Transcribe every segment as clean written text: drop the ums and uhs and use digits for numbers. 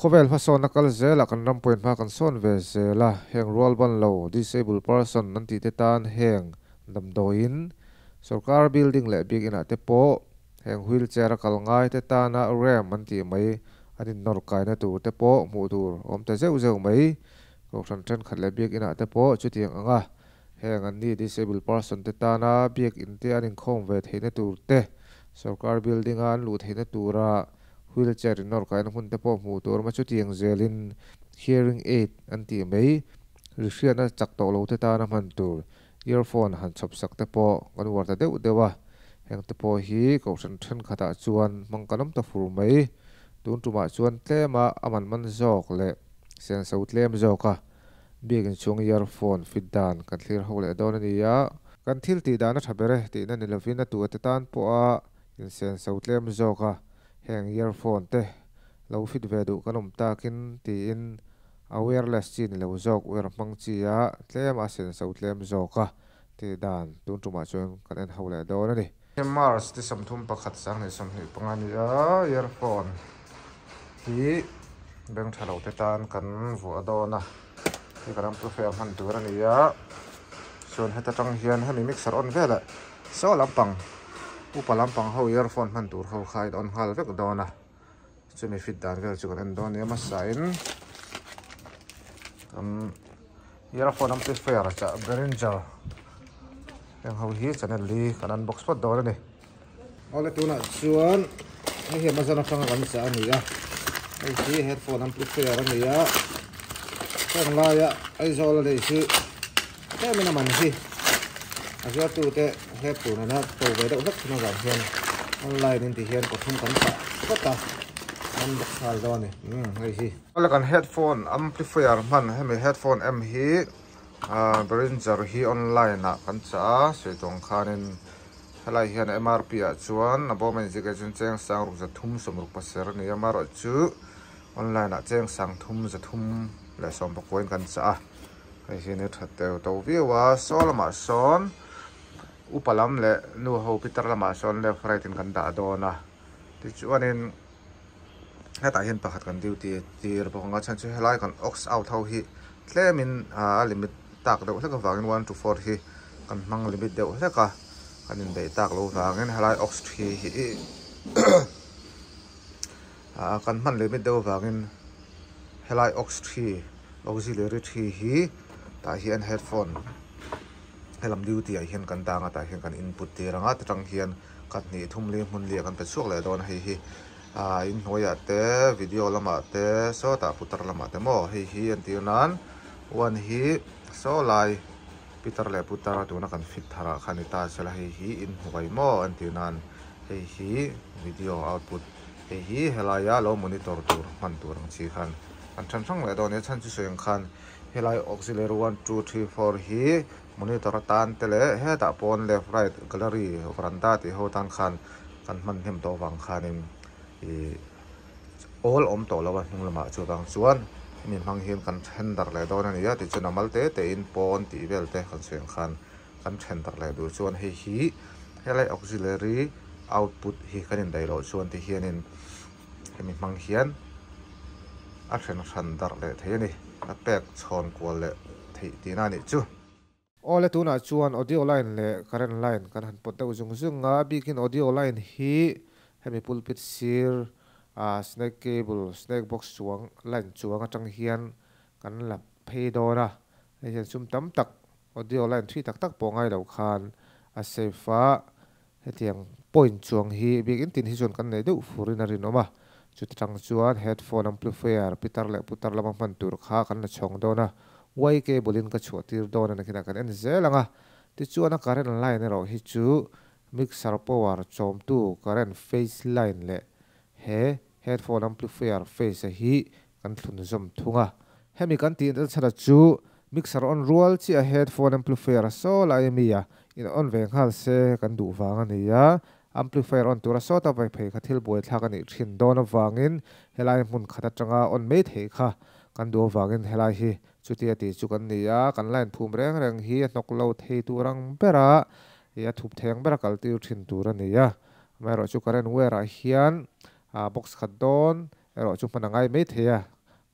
Khawvel hmasawnna kal zelah kan ram pawhin hma kan sawn ve zel a, heng rualban lo, disable person, an tihte tan heng damdawiin, sorkar building leh biak inah te pawh heng wheelchair a kal ngai te tana ramp an tih mai an innawr kaina tur te pawh hmuh tur a awm ta zeuh zeuh mai. Kohhran thenkhat leh biak inah te pawh chutiang anga heng an ni disable person te tana biak in te an inkhawm ve theihna tur te, sorkar building a an luh theihna tura wheelchair innawr kaina hmun te pawh hmuh tur awm a, chutiang zelin hearing aid an tih mai ri hriatna chak tawh lo te tana hman tur earphone han chhawp sak te pawh kan uar ta deuh deuh a, heng te pawh hi kohhran thenkhatah chuan hmang kan awm ta fur mai. Tun tumah chuan tlema a man man zawk leh senso tlem zawka biakin chhung earphone fit dan kan thlir ho leh dawn a ni a. Kan thil tih dan a tha ber e tihna ni lovin a tua te tan pawha insenso tlem zawka heng earphone te lo fit ve duh kan awm takin tiin a wireless chi ni lo zawk wire hmang chi a tlem a senso tlem zawka tih dan tun tumah chuan kan en ho leh dawn a ni. Mars ti 31 2025 a ni a, earphone hi beng tha lo te tan kan vuah dawn a, hei kan amplifier hman tur a ni a, chuan heta tang hian hemi mixer on velah saw lampang upa lampang ho earphone hman tur ho kha a in on nghal vek dawn a, chumi fit dan vel chu kan en dawn a ni a hmasa in Earphone amplifier chah Behringer heng ho hi channel hi kan unbox phawt dawn a ni. Awle tunah chuan hei hi Amazon atanga kan chah a ni a, hei hi headphone amplifier a ni a, heng laia Aizawl a nei chu tlemin a man hi a zuartute hlep tur nena to ve deuh hlek thin avang hian online in ti hian pathum kan chah phawt a, unbox nghal dawn a ni. Umm hei hi. Awle kan headphone amplifier hman hemi headphone em hi Behringer hi online ah kan chah a sawi tawng khanin helai hian M_R_P ah chuan a bawm a inziak ah chuan cheng sang ruk zathum sawmruk pasarih a ni a amaherawhchu online ah cheng sang thum zathum leh sawmpakua in kan chah a hei hi ni that teu to viau a saw lamah sawn upa lam leh nu ho pitar lamah sawn left right in kan dah dawn a tichuanin. Hetah hian pakhat kan duty tir bawk ang a chhan chu helai kan aux out ho hi tlemin a limit tak deuh hlek avangin one to four hi kan hmang limit deuh hlek a kan inbeih tak loh vangin helai aux three hi kan hman limit deuh avangin helai aux three auxiliary three hi tah hian headphone helam duty ah hian kan dang a tah hian kan input tir ang a ta tang hian khat hnih thum li hmun li ah kan pe chhuak leh dawn a hei hi. Aaa inhnuaiah te video lamah te sawtah putar lamah te maw hei hi entir nan one hi saw lai pitar leh putar tuna kan fit thar ah khan ni ta sela hei hi inhnuai maw entir nan hei hi video output hei hi helaia lo monitor tur hman tur ang chi khan an then hrang leh dawn a nia chhan chu sawi ang khan helai auxiliary one two three four hi monitor atan te leh hetah pawn left right gallery veranda tih ho tan khan. Kan hman hnem tawh avang khanin ih awl awm tawh lo a hnung lamah chuvang chuan hemi hmang hian kan then darh leh dawn a ni a tichuan a mal te te in pawn tih vel te kan sawi ang khan kan then darh leh duh chuan hei hi helai auxiliary output hi kan indaih loh chuan ti hianin hemi hmang hian a then hran darh leh thei a ni a pek chhawn kual leh theih tihna a nih chu. Awle tunah chuan audio line leh current line kan han pawt deuh zung zung a, a bikin audio line hi hemi pulpit sir ah snake cable, snake box chuang line chuang atang hian kan la phei dawn a, hei hian sum tam tak audio line thui tak tak pawh ngai lo khan a safe a, hetiang point chuang hi bikin tin hi chuan kan nei deuh furin a rinawm a, chuti tang chuan headphone amplifier pitar leh putar lama hman tur kha kan la chhawng dawn a. Y cable in ka chhuah tir dawn a nakinah kan en zel ang a, tichuan a current line erawh hi chu mixer power chawmtu current phase line leh he headphone amplifier phase a hi kan thlun zawm thung a. Hemi kan tih dan chhan a chu mixer on rual chiah a headphone amplifier a saw lai ami a in on ve nghal se kan duh vang a ni a, amplifier on tura sawta vai phei kha thil buaithlak a nih thin dawn avangin helai hmun khat atanga on mai theih kha Kan duh avangin helai hi chutia tih chu kan ni a, kan line phum reng reng hi a hnawk lo thei tur ang bera ih a thup thei ang bera kal tir thin tur a ni a. Amaherawhchu current wire ah hian box khat dawn erawh chu hman a ngai mai thei a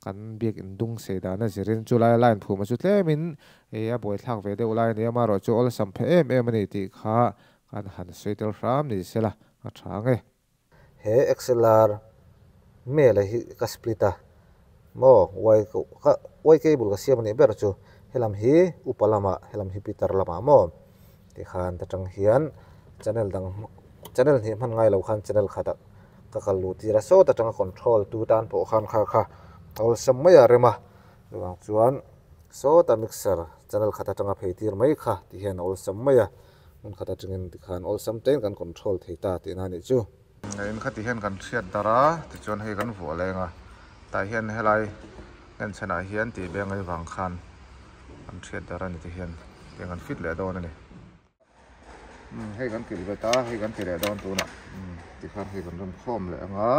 kan biakin dung sei dana zirin chulai line phum a chu tlemin ih a buaithlak ve deuh lai a ni a amaherawhchu awlsam phe em em a ni tih kha kan han sawi tel hram ni sela a tha ang e. He XLR mela hi ka split a maw y ka y cable ka siam a nih ber chu helam hi upa lamah helam hi pitar lamah maw tikhan ta tang hian channel dang channel hnih hman ngai lo khan channel khatah ka kal luh tir a sawt atanga control tu tan pawh khan kha kha a awlsam mai a rem a chuvang chuan sawta mixer channel khat atanga phei tir mai kha ti hian a awlsam mai a hmun khat atangin tikhan awlsam te in kan control thei ta tihna a nih chu. In kha ti hian kan hriat darh a tichuan hei kan vuah leng a tah hian helai nghenchhenah hian tih beng ai vang khan kan hriat darh a ni ti hian tiang kan fit leh dawn a ni. Umm hei kan kilh ve ta hei kan ti leh dawn tunah umm tikhan hei kan rawn khawm leh ang a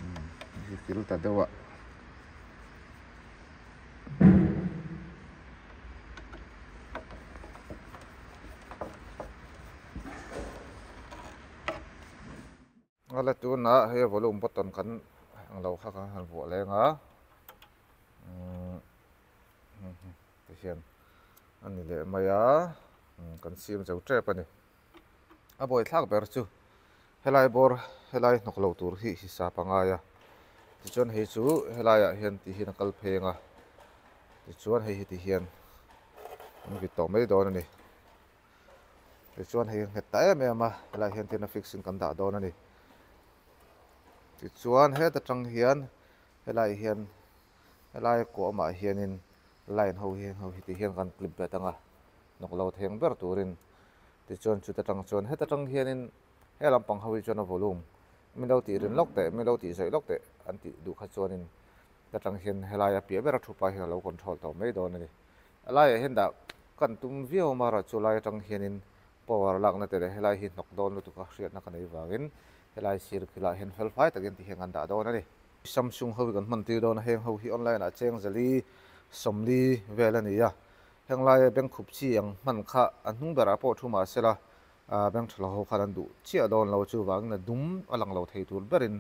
umm hei kil ta deuh a. Ala tunah hei volume button kan ang lo kha kan han vuah leng a umm tihian a ni leh mai a kan siam zo tep a ni a buaithlak ber chu helai bawr helai hnawk lo tur hi hisap a ngai a tichuan hei chu helaiah hian ti hian a kal pheng a tichuan hei hi ti hian an vit tawh mai dawn a ni. Tichuan hei a nghet ta em em a helaiah hian tin a fix in kan dah dawn a ni tichuan heta tang hian helaiah hian helai kuahmah hianin line ho hi ho hi ti hian kan clip bet ang a hnawk lo theng ber turin tichuan chuta tang chuan heta tang hianin he lampang ho hi chuan a volume min lo tih rin lawk teh min lo tih zawih lawk teh an tih duh kha chuanin heta tang hian helai a piah ber a thu pa hian a lo control tawh mai dawn a ni. A laiah hian dah kan tum viau a mara chu lai atang hianin power lakna te leh helai hi hnawk dawn lutuk a hriatna ka nei vangin helai sir khilah hian fel fai takin ti hian kan dah dawn a ni. Samsung ho hi kan hman tir dawn a, heng ho hi online ah cheng zali sawmli vel a ni a, heng laia bank khup chi ang hman kha a hnung berah pawh thu mah sela bank tha lo ho khan an duh chiah dawn lo chuvangin a dum a lang lo thei tur berin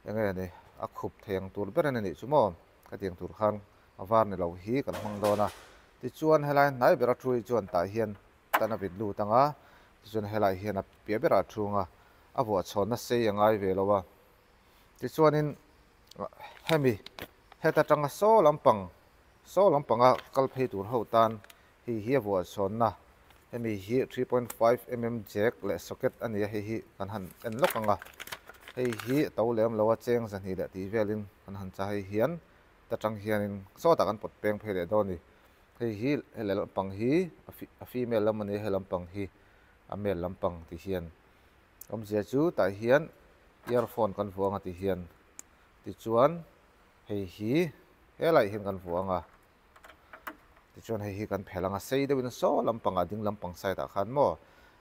eng nge ni a khup thei ang tur berin a nih chu maw hetiang tur khan A var ni lo hi kan hmang dawn a, tichuan helai hnai bera thu hi chuan tah hian tan a vit lut ang a, tichuan helai hian a piah berah a thung a, a vuah chhawnna sei a ngai ve lo a. Tichuanin hemi heta tanga saw lampang, saw lampanga kal phei tur ho tan hei hi a vuah chhawnna, hemi hi 3.5 mm jack leh socket a ni a, hei hi kan han en lawk ang a, hei hi a to lem lo a, cheng zahnih leh tih velin kan han chah hei hian Ta tang hianin sawtah kan pawt peng phei leh dawn a ni. Hei hi he lampang hi a female lam a ni a, he lampang hi a male lampang ti hian awmzia chu tah hian earphone kan vuah ang a ti hian tichuan hei hi helaiah hian kan vuah ang a tichuan hei hi kan phelh ang a sei deuhin saw lampangah ding lampang side ah khan maw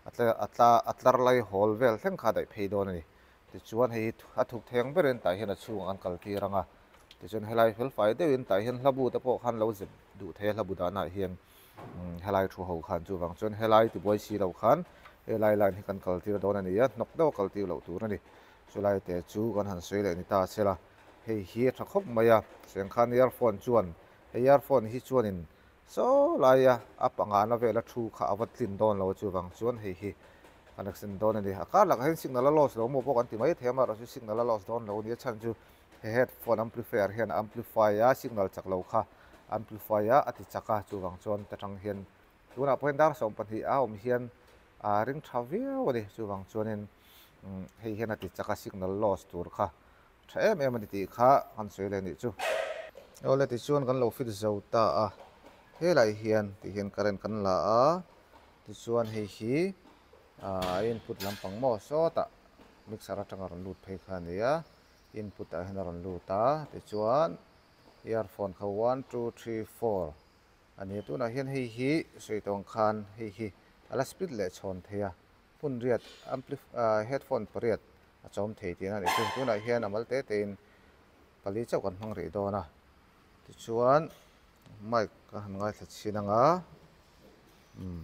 a tla a tlar lai hawl vel thleng kha a daih phei dawn a ni. Tichuan hei hi a thuk theng berin tah hian a chhungah kan kal tir ang a, tichuan helai felfai deuhin tah hian hlabu te pawh khan lo zep duh thei a hlabu danah hian helai thu ho khan chuvang chuan helai tibuai si lo khan helai line hi kan kal tir dawn a ni a, hnawk deuh a kal tir loh tur a ni. Chulai te chu kan han sawi leh ni ta se la, hei hi a tha khawp mai a, sengkhan earphone chuan hei earphone hi chuanin Saw laia a pangana vela thu kha a va tlin dawn lo chuvang chuan hei hi kan accident dawn a ni. A kar lakah hian signal a loss lo maw pawh kan ti mai thei a, amaherawhchu signal a loss dawn lo a ni. A chhan chu he headphone amplifier hian a amplify a, signal chak lo kha amplify a, a ti chak a, chuvang chuan ta tang hian tunah pawh hian dar 12 a awm hian a ring tha viau a ni. Chuvang chuanin hei hian a ti chak a, signal loss tur kha Tha em em a ni tih kha kan sawi leh nih chu. Awle tichuan kan lo fit zo ta a, helai hian tih hian current kan la a, tichuan hei hi a input lampang maw sawtah mixer atanga rawn lut phei kha a ni a, input ah hian a rawn lut a, tichuan earphone kha one two three four a ni a, tunah hian hei hi sawi tawng khan hei hi a la split leh chhawn thei a. Hmun riat headphone pariat a chawm thei tihna a nih chu. Tunah hian a mal te tein pali chauh kan hmang rih dawn a. Tichuan mic ka han ngaithla chhin ang a, umm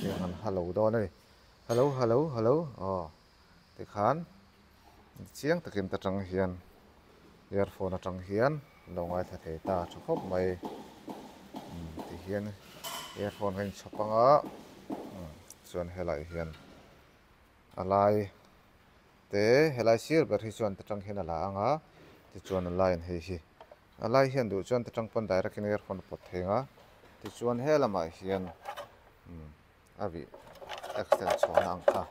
heng an ha lo dawn a ni. Hello hello hello aw tikhan. Chiang takin ta tang hian earphone atang hian lo ngaithla thei ta tha khawp mai ti hian earphone a inchhawp anga chuan helaiah hian a lai te helai sir ber hi chuan ta tang hian a la anga tichuan a line hei hi a lai hian duh chuan ta tang pawn direct in earphone a pawt thei ang a tichuan he lamah hian a vih extend chhuahna ang kha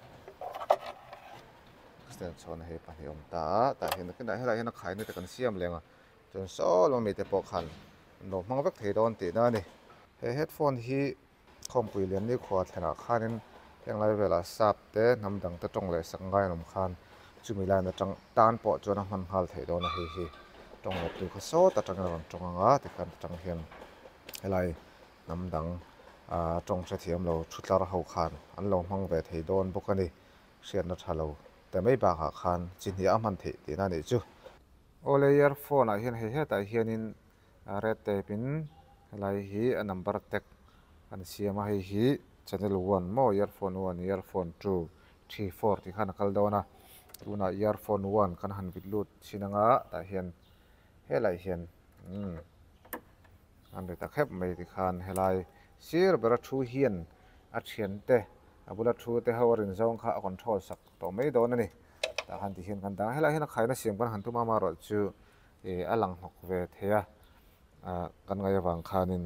extend chhuahna hei pahnih a awm ta a tah hian nakinah helaiah hian a khaina te kan siam leng a chuan saw lama mite pawh khan an lo hmang vek thei dawn tihna a ni. He headphone hi khawmpui lian nikhua thlenah khanin heng lai velah sap te hnam dang te tawng leh sak ngai an awm khan chumi line atang tan pawh chuan a hman nghal theih dawn a hei hi tawng leh tu kha sawt atangin a rawn tawng ang a tikhan atang hian helai hnam dang ah tawng hrethiam lo thu tlar ho khan an lo hmang ve thei dawn bawk a ni hriatna tha lo te mai bakah khan chi hnih a hman theih tihna a nih chu. Awle earphone ah hian hei hetah hianin red tape in helai hi a number tag an siam a hei hi channel one maw earphone one earphone two three four tih khan a kal dawn a tunah earphone one kan han vit lut chhin anga tah hian helaiah hian umm an ri ta khep mai tikhan helai sir bera thu hian a thiante a bula thu te ho a rin zawng kha a control sak tawh mai dawn a ni tah khan ti hian kan dang a helaiah hian a khaina siam kan han tum a amaherawhchu ih a lang hnawk ve thei a ah kan ngaih avang khanin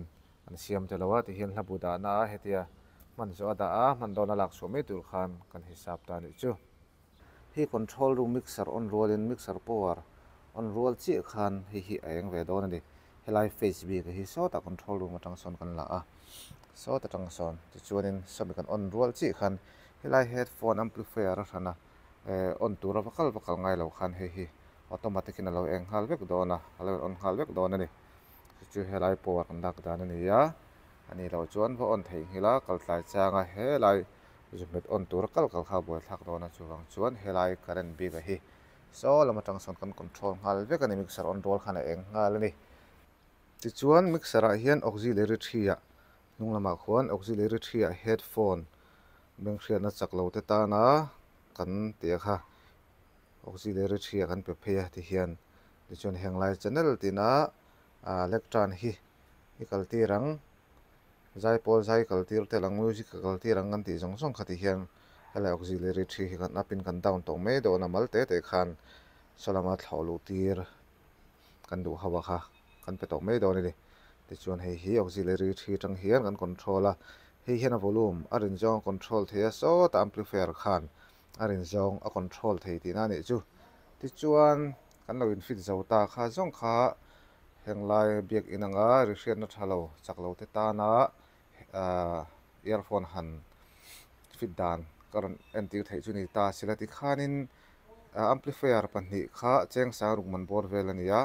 an siam ta lo a ti hian hla bu dahna a hetia hman zawh a dah a hman dawn a lak chhuah mai tur khan kan hisap ta a nih chu. Hei control room mixer on rualin mixer power on rual chiah khan hei hi a eng ve dawn a ni. Helai face bik hi sawtah control room atang sawn kan la a, sawt atang sawn tichuanin sawmi kan on rual chiah khan helai headphone amplifier a hran a eh on tura va kal va kal ngai lo khan hei hi automatic in a lo eng nghal vek dawn a, a lo in on nghal vek dawn a ni. Chu chu helai power kan lak dan a ni a, a nih loh chuan va on theih nghilh a kal tlai chang a helai Zumhmet on tur a kal kal kha a buaithlak dawn a, chuvang chuan helai current bik a hi saw lam atang sawn kan control nghal vek a ni, mixer on rual khan a eng nghal a ni. Tichuan mixer ah hian auxiliary thi ah hnung lamah khuan auxiliary thi ah headphone beng hriatna chak lo te tana kan tih a kha auxiliary thi ah kan pe phei a tihian tichuan heng lai channel tina ah lectern hi i kal tir ang. Zaipawl zai kal tir tel ang, music ka kal tir ang kan tih zawng zawng kha ti hian helai auxiliary thi hi kan up in kan down tawh mai dawn a, mal te te khan saw lama thlawh luh tir kan duh ho a kha kan pe tawh mai dawn a ni. Tichuan hei hi auxiliary thi atang hian kan control a, hei hian a volume a rin zawng a control thei a, sawtah amplifier khan a rin zawng a control thei tihna a nih chu. Tichuan kan lo in fit zo ta kha zawng kha Heng lai biakinn anga ri hriatna tha lo chak lo te tana ahh earphone han fit dan ka rawn entir theih chu ni ta sila tikhanin amplifier pahnih kha cheng sang ruk man bawr vel a ni a,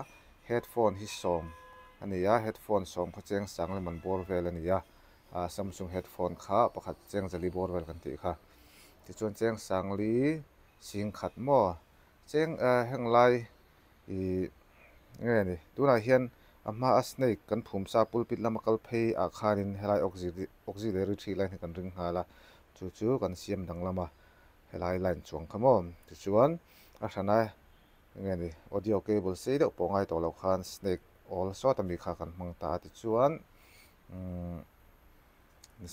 headphone hi sawm a ni a, headphone sawm kha cheng sang leh man bawr vel a ni a, ahh samsung headphone kha pakhat cheng zali bawr vel kan tih kha tichuan cheng sangli sing khat maw cheng ahh heng lai Ih nge ni tunah hian a hma a snake kan phum sa pulpit lama kal phei ah khanin helai auxiliary thi line hi kan ring nghal a chu chu kan siam danglam a helai line chuang kha maw tichuan a hrana nge ni audio cable sei deuh pawh ngai tawh loh khan snake awl sawt ami kha kan hmang ta a tichuan umm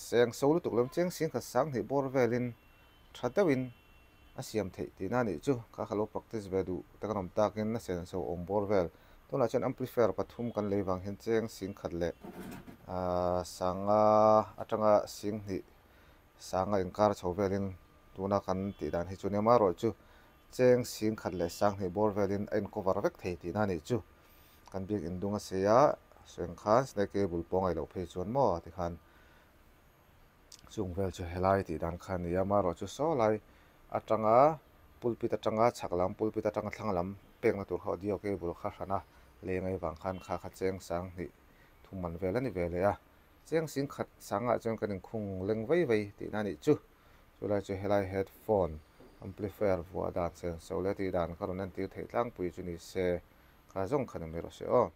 seng so lutuk lo cheng sing khat sang hnih bawr velin tha deuhin. A siam theih tihna a nih chu kha ka lo practice ve duh te kan awm takin a senso awm bawr vel. Tunah chuan amplifier pathum kan lei vang hian cheng sing khat leh ahh sanga atanga sing hnih sanga inkar chho velin tuna kan tih dan hi chu nia amaherawhchu cheng sing khat leh sang hnih bawr velin a in cover vek thei tihna a nih chu. Kan biak indung a sei a sawi ang khan snake cable pawh ngaih loh phei chuan maw tikhan. Chung vel chu helai tih dan kha a ni a, amaherawhchu saw lai atanga pulpit atanga chhak lam pulpit atanga thlang lam pekna tur kha audio cable kha hran a leng ai vang khan kha kha cheng sang hnih thum man vel a ni ve leh a, cheng sing khat sangah chuan kan inkhung leng vei vei tihna a nih chu. Chulai chu helai headphone amplifier vuah dan senso leh tih dan ka rawn entir theih tlangpui chu ni se kha zawng khan a ni rawh se aw.